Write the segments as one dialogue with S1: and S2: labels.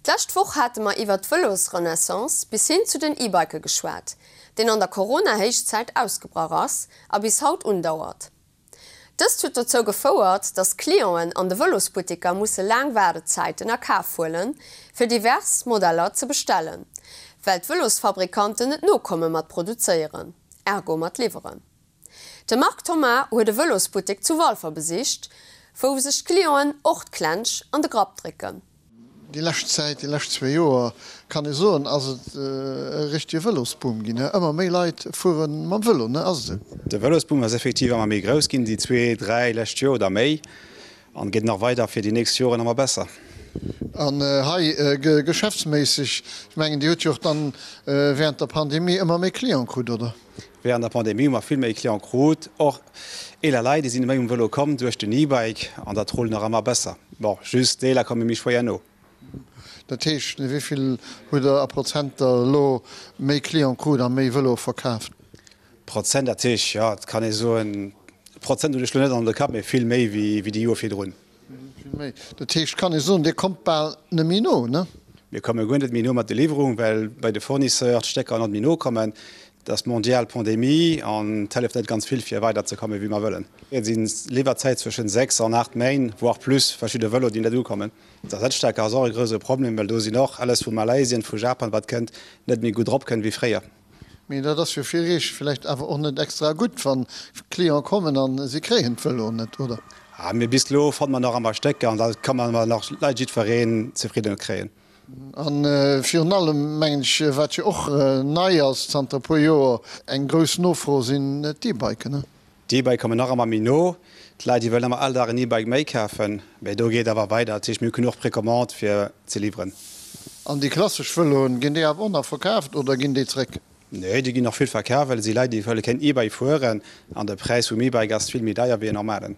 S1: D'lescht Woch hate mer iwwert d'Vëlosrenaissance bis hin zu den E-Bike geschwat, deen an der Corona-Héichzäit ausgebrach ass a bis haut undauert. Dëst huet dozou gefouert, datt d'Clienten an de Vëlosbutteker musse laang Waardezäiten a Kaf huelen, fir divers Modeller ze bestellen, well d'Vëlosfabrikanten net nokomme mat produzéieren, ergo mat liwweren. De Marc Thoma huet e Vëlosbuttek zu Walfer besicht, wou sech d'Clienten och d'Klensch an de Grapp drécken.
S2: Déi lescht Zäit, déi lescht zwee Joer, kann ee soen, ass et e richtege Vëlosboom ginn. Ëmmer méi Leit fuere mam Vëlo, ne? Ass et esou?
S3: De Vëlosboom ass effektiv ëmmer méi grouss ginn, déi zwee, dräi lescht Joer oder méi, an geet nach weider fir déi nächst Joren ëmmer besser.
S2: An hei geschäftsméisseg, ech mengen, Dir hutt jo och dann während der Pandemie ëmmer méi Clienten krut, oder?
S3: Während der Pandemie hu mer vill méi Client krut, och eeler Leit, déi sinn méi um Vëlo komm duerch den E-Bike an dat rullt nach ëmmer besser. Bon, just d'Eeler komme méi schwéier no.
S2: Dat heescht, wéi vill hutt Der a Prozenter elo méi Client krut a méi Vëloe verkaaft?
S3: Prozent, dat heescht, jo, et kann ee soen, Prozent hunn ech elo net an de Kapp, mee vill méi wéi déi Joer virdrun.
S2: Vill méi. Dat heescht, kann ee soen, Dir kommt bal net méi no, ne?
S3: Mir komme guer net méi no mat de Liwwerungen, well bei de Fournisseur d'Stécker net méi nokommen. Et ass mondial Pandemie an et hëlleft net ganz vill, fir weider ze kommen, wéi mer wëllen. Et sinn Liwwerzäit zwëschen 6 an 8 Méint, voire plus, verschidde Vëlo, déi net ukommen. D'Ersatzstecker ass och e grouse Problem, well do sinn och alles vu Malaysien, vu Japan, wat kënnt, net méi gutt eropkënnt wéi fréier.
S2: Mee dat ass jo fir Iech villäicht awer och net extra gutt, wann Clienten kommen a si kréien d'Vëloen net, oder?
S3: Ah, mee bis elo fanne mer nach ëmmer Stécker an da ka mer nach Leit jiddwereen zefridden kréien.
S2: A virun allem, mengen ech, wat jo och nei ass zanter e puer Joer, eng grouss Nofro sinn d'E-Biken, ne?
S3: D'E-Bike kommen nach ëmmer méi no. D'Leit déi wëllen ëmmer all Dag en E-Bike méi kafen. Mee do geet awer weider. Dat heescht mir hu genuch Précommande fir ze liwweren.
S2: An déi klassesch Vëloen, ginn déi awer och nach verkaaft oder ginn déi zréck?
S3: Nee, déi ginn nach vill verkaaft, well et si Leit déi wëlle keen E-Bike fueren an de Präis vum E-Bike ass vill méi deier wéi en normalen.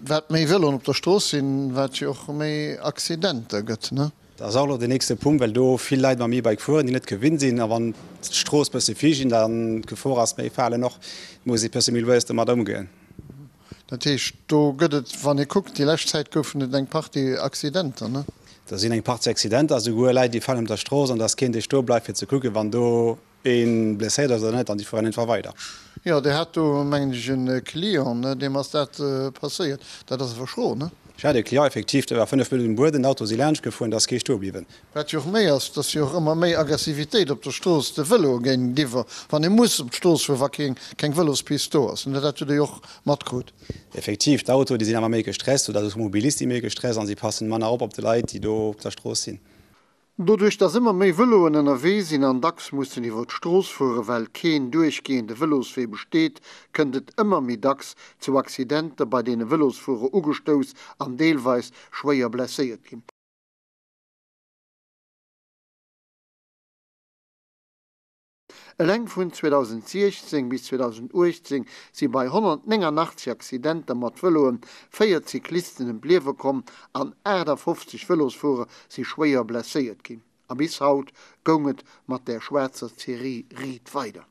S2: Wat méi Vëloen op der Strooss sinn, wat jo och méi Accidenter gëtt, ne?
S3: Dat ass och elo den nächste Punkt, well do vill Leit mam E-Bike fueren, déi net gewinnt sinn. A wann d'Strooss bësse vill ginn, dann d'Gefor ass méi falen och, muss ee bësse méi lues domat ëmgoen.
S2: Dat heescht, do gëtt et, wann ee kuckt, déi lescht Zäit goufen et eng Partie Accidenter, ne?
S3: Do sinn eng Partie Accidenter, esouguer Leit, déi falen op der Strooss an et ass keen, dee stoe bleift fir ze kucken, wann do Een blesséiert ass oder net an déi fueren einfach weider.
S2: Jo, Dir hat do, mengen ech, e Client, ne, deem ass dat passéiert. Dat ass awer schro, ne?
S3: Ech hat e Client, effektiv, dee war 5 Minutten um Bueden, den Auto si laanscht gefuer, da ass kee stoe bliwwen.
S2: Wat jo och méi ass, dass jo och ëmmer méi Aggressivitéit op der Strooss de Vëloe géintiwwer, wann ee muss op d'Strooss fueren, wa keng, keng Vëlospist do ass, ne? Dat hutt Dir jo och matkrut.
S3: Effektiv, d'Autoe, déi sinn awer méi gestresst oder d'Automobiliste si méi gestresst an si passen manner op op de Leit, déi do op der Strooss sinn.
S2: Doduerch dass ëmmer méi Vëloen ënnerwee sinn an dacks mussen iwwer d'Strooss fuere well keen duerchgehende Vëloswee besteet, kënnt et ëmmer méi dacks zu Accidenter bei deene Vëlosfuerer ugestouss an deelweis schwéier blesséiert ginn. Eleng vun 2016 bis 2018 si bei 189 Accidenter mat Vëloe 4 Cyclisten ëm d'Liewe komm an 58 Vëlosfuerer si schwéier blesséiert ginn. A bis haut goung et mat där schwaarzer Serie riit weider.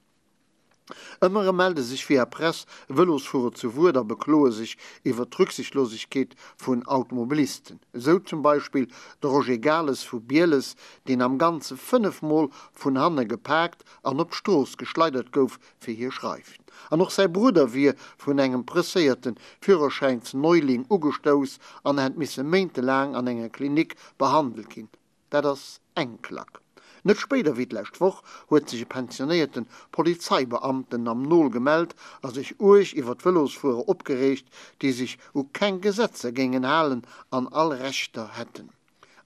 S2: Ëmmer erëm melde sech via Press Vëlosfuerer zu Wuert a bekloe sech iwwer d'Rücksichtlosegkeet vun Automobilisten. Esou zum Beispill de Roger Gales vu Bieles, deen am Ganze 5 Mol vun hanne gepaakt an op d'Strooss geschleidert gouf, wéi hie schreift. An och säi Brudder wier vun engem presséierte Führerschäinsneuling ugestouss an hätt misse méintelaang an enger Klinik behandelt ginn. Dat ass eng Klack. Net spéider wéi d'lescht Woch huet sech e pensionéierte Polizeibeamten am Nol gemellt a sech uerg iwwer d'Vëlosfuerer opgereegt, déi sech u keng Gesetzer géingen halen an all Rechter hätten.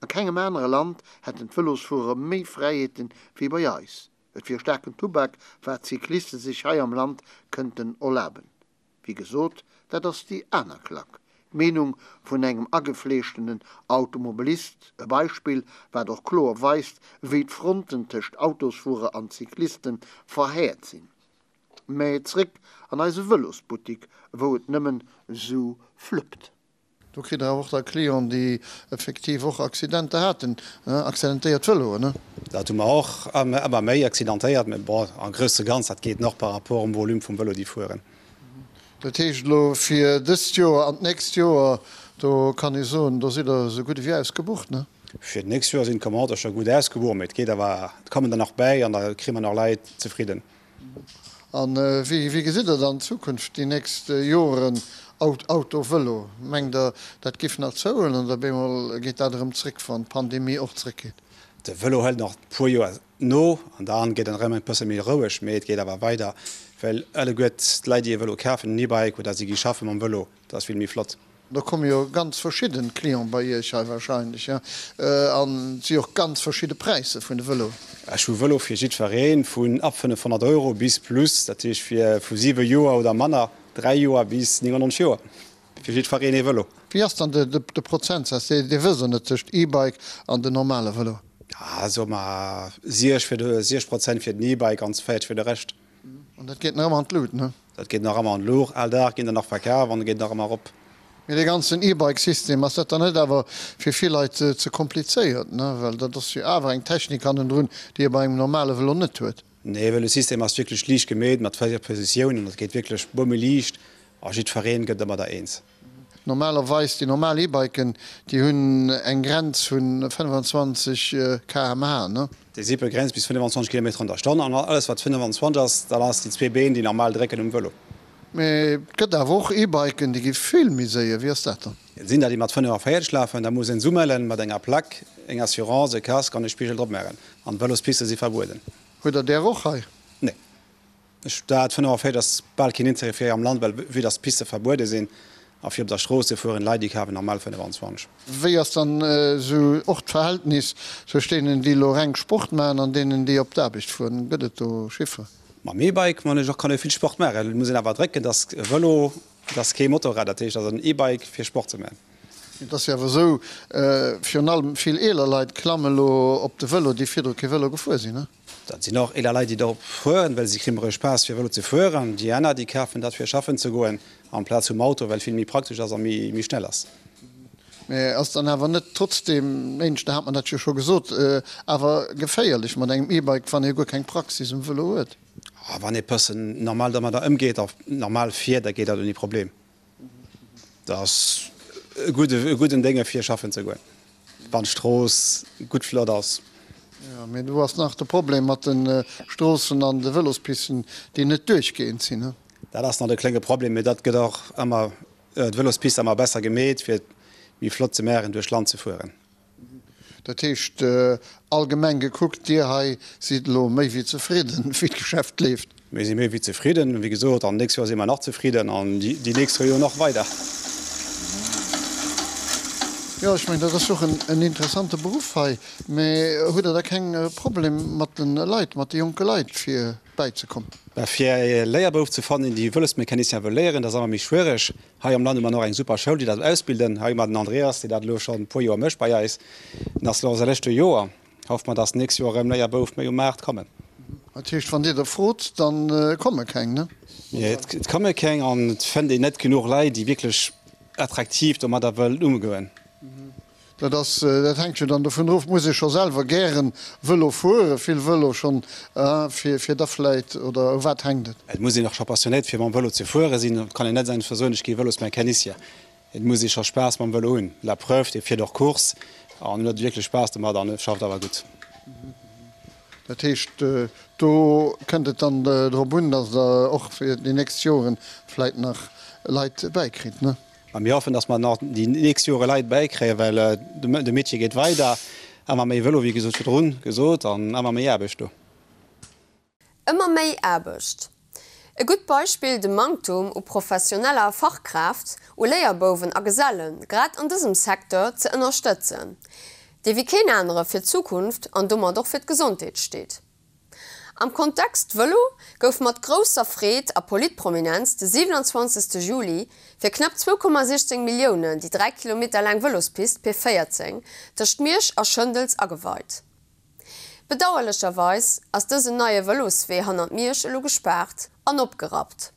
S2: A kengem anere Land hätten d'Vëlosfuerer méi Fräiheeten wéi bei eis. Et wier staarken Tubak, wat d'Cycliste sech hei am Land kënnten erlaben. Wéi gesot, dat ass déi aner Klack, d'Meenung vun engem agefleeschtenen Automobilist, e Beispill, wat och kloer weist, wéi d'Fronten tëscht Autosfuerer an Cyclisten verhäert sinn. Mä zréck an eise Vëlosbuttik, wou et nëmmen sou fluppt. Do kritt der awer och da Clienten, déi effektiv och Accidenter haten, accidentéiert Vëloen, ne?
S3: Dat hu mer och ëmmer méi, accidentéiert, mä bon, am grousse Ganzen, dat geet nach par rapport um Volume vum Vëlo, déi fueren.
S2: Dat heescht elo fir dëst Joer an d'nächst Joer, do kann ee soen, do sidd der esou gutt ewéi ausgebucht, ne?
S3: Fir d'nächst Joer sinn d'Commandë scho gutt ausgebucht, mee et geet awer, et kommen der nach bäi an da kréie mer nach Leit zefridden.
S2: A wéi gesitt Der dann d'Zukunft déi nächst Joren, Auto, Vëlo? Mengt Der, dat géif nach zouhuelen oder op eemol geet dat erëm zréck, wann d'Pandemie och zréckgeet?
S3: De Vëlo hëlt nach e puer Joer no an da geet en erëm e bësse méi roueg, mee et geet awer weider, well alleguer d'Leit, déi e Vëlo kafen, en E-Bike oder si gi schaffe mam Vëlo, dat ass vill méi flott.
S2: Do komme jo ganz verschidden Clienten bei Iech hei wahrscheinlech, jo? An et si och ganz verschidde Präisser vun de Vëloen.
S3: Ech hu Vëlo fir jiddwereen, vun ab 500 Euro bis plus, dat heescht fir vu 7 Joer oder manner, 3 Joer bis 99 Joer, fir jiddwereen ee Vëlo.
S2: Wéi ass dann de Prozentsaz, dee wësst Der net, tëscht E-Bike an den normale Vëlo?
S3: Soe mer 60 Prozent fir den E-Bike an 40 fir de Rescht.
S2: An dat geet nach ëmmer an d'Lut, ne?
S3: Dat geet nach ëmmer an d'Luucht. All Dag ginn der nach verkaf an e geet nach ëmmer erop.
S2: Mee dee ganzen E-Bike-System, ass dat dann net awer fir vill Leit ze komplizéiert, ne? Well dat ass jo awer eng Technik hannendrun, déi ee bei engem normale Vëlo net huet.
S3: Nee, well de System ass wierklech liicht gemeet mat 4 Positiounen. Dat geet wierklech bommeliicht a jiddwereen gëtt domadder eens.
S2: Normalerweis, déi normal E-Biken, déi hunn eng Grenz vu 25 km/h, ne?
S3: Déi si begrenzt bis 25 Kilometer an der Stonn an alles wat 25 ass, dat ass déi zwee Been, déi normal drécken um Vëlo.
S2: Mee et gëtt awer och E-Biken, déi gi vill méi séier. Wéi ass dat dann?
S3: Et sinn der, déi mat 45 lafen. Da muss een s'umellen mat enger Plack, eng Assurance, e Casque an e Spigel drop maachen. An Vëlospiste si verbueden.
S2: Hutt der där och hei?
S3: Nee. Ech, dat 45 ass bal keen Intérêt fir hei am Land, well vue dass d'Piste verbuede sinn a fir op der Strooss ze fueren, Leit déi kafen normal 25.
S2: Wéi ass dann esou och d'Verhältnis zwëscht deenen déi elo reng Sport maachen an deenen déi op d'Aarbecht fueren? Gëtt et do Chifferen?
S3: Mam E-Bike man ech och, kann ee vill Sport maachen. Et muss een awer drécken, dass e Vëlo, et ass kee Motorrad, dat heescht et ass en E-Bike fir Sport ze maachen.
S2: Et ass jo awer esou, virun allem vill eeler Leit klamme elo op de Vëlo, déi virdru kee Vëlo gefuer sinn.
S3: Dat sinn och eeler Leit, déi dorop fueren, well si krimmere Spaass fir Vëlo ze fueren. Déi aner, déi kafen dat fir schaffen ze goen amplaz vum Auto, well vill méi praktesch ass a méi schnell ass.
S2: Mä ass dann awer net trotzdeem, éineschter hat mer dat jo scho gesot, awer geféierlech mat engem E-Bike, wann ee guer keng Praxis um Vëlo huet?
S3: Wann ee bëssen normal domadder ëmgeet a normal fiert, da geet dat ouni Problem. Dat ass e gudden Dénge fir schaffen ze goen, wann d'Strooss gutt flott ass.
S2: Jo, mee do ass nach de Problem mat de Stroossen an de Vëlospisten, déi net duerchgehend sinn, he?
S3: Dat ass nach de klénge Problem, mee dat gëtt och ëmmer, d'Vëlospiste ëmmer besser gemeet, fir et méi flott ze maachen, duerch d'Land ze fueren.
S2: Dat heescht, allgemeng gekuckt, Dir hei sidd elo méi wéi zefridden, wéi d'Geschäft leeft?
S3: Mir si méi wéi zefridden, wéi gesot, an d'nächst Joer si mer nach zefridden an déi nächst zwou Joer nach weider.
S2: Jo, ech mengen, dat ass och en interessante Beruff hei. Mä hutt Der da keng Problem mat de Leit, mat de jonke Leit, fir bäizekommen?
S3: Bah, fir e Léierbouf ze fannen, dee Vëlosmecanicien wëll léieren, dat ass ëmmer méi schwiereg. Hei am Land hu mer och eng super Schoul, déi dat ausbilden. Hei hu mer den Andreas, dee dat elo schonn e puer Joer mécht bei eis. En ass elo säi leschte Joer. Hoffe mer, dass d'nächst Joer erëm Léierbouf méi um Maart kommen.
S2: Dat heescht, wann Dir der frot, da komme keng, ne?
S3: Nee, et komme keng an et fënnt een net genuch Leit, déi wierklech attraktiv domadder wëllen ëmgoen.
S2: Dat ass, dat hänkt jo dann dovun of, muss ee scho selwer gären Vëlo fueren, vill Vëlo schonn, fir, fir da vläit, oder u wat hänkt et?
S3: Et muss een och scho passionéiert fir mam Vëlo ze fuere sinn. Et kann een net einfach soen, ech gi Vëlosmecanicien. Et muss ee scho Spaass mam Vëlo hunn. La preuve, dee fiert och Course an huet wierklech Spaass domat an schafft awer gutt.
S2: Dat heescht, do kënnt et dann drop un, datt Der och fir déi nächst Joren vläit nach Leit bäikritt, ne?
S3: A mir hoffen, dass mer nach déi nächst Jore Leit bäikréien, well de Métier geet weider, ëmmer méi Vëlo, wéi gesot virdrun gesot, an ëmmer méi Aarbecht do.
S1: Ëmmer méi Aarbecht. E gutt Beispill, de Manktum u professioneller Fachkraaft, u Léierbouwen a Gesellen, grad an dësem Secteur ze ënnerstëtzen, dee wéi keen anere fir d'Zukunft an domat och fir d'Gesondheet steet. Am Kontext Vëlo gouf mat grousser Freed a Politprominenz de 27 Juli fir knapp 2,16 Milliounen déi 3 Kilometer laang Vëlospist P14 tëscht Miersch a Schëndels ageweit. Bedauerlecherweis ass dësen neie Vëloswee hannert Miersch elo gespaart an opgerappt.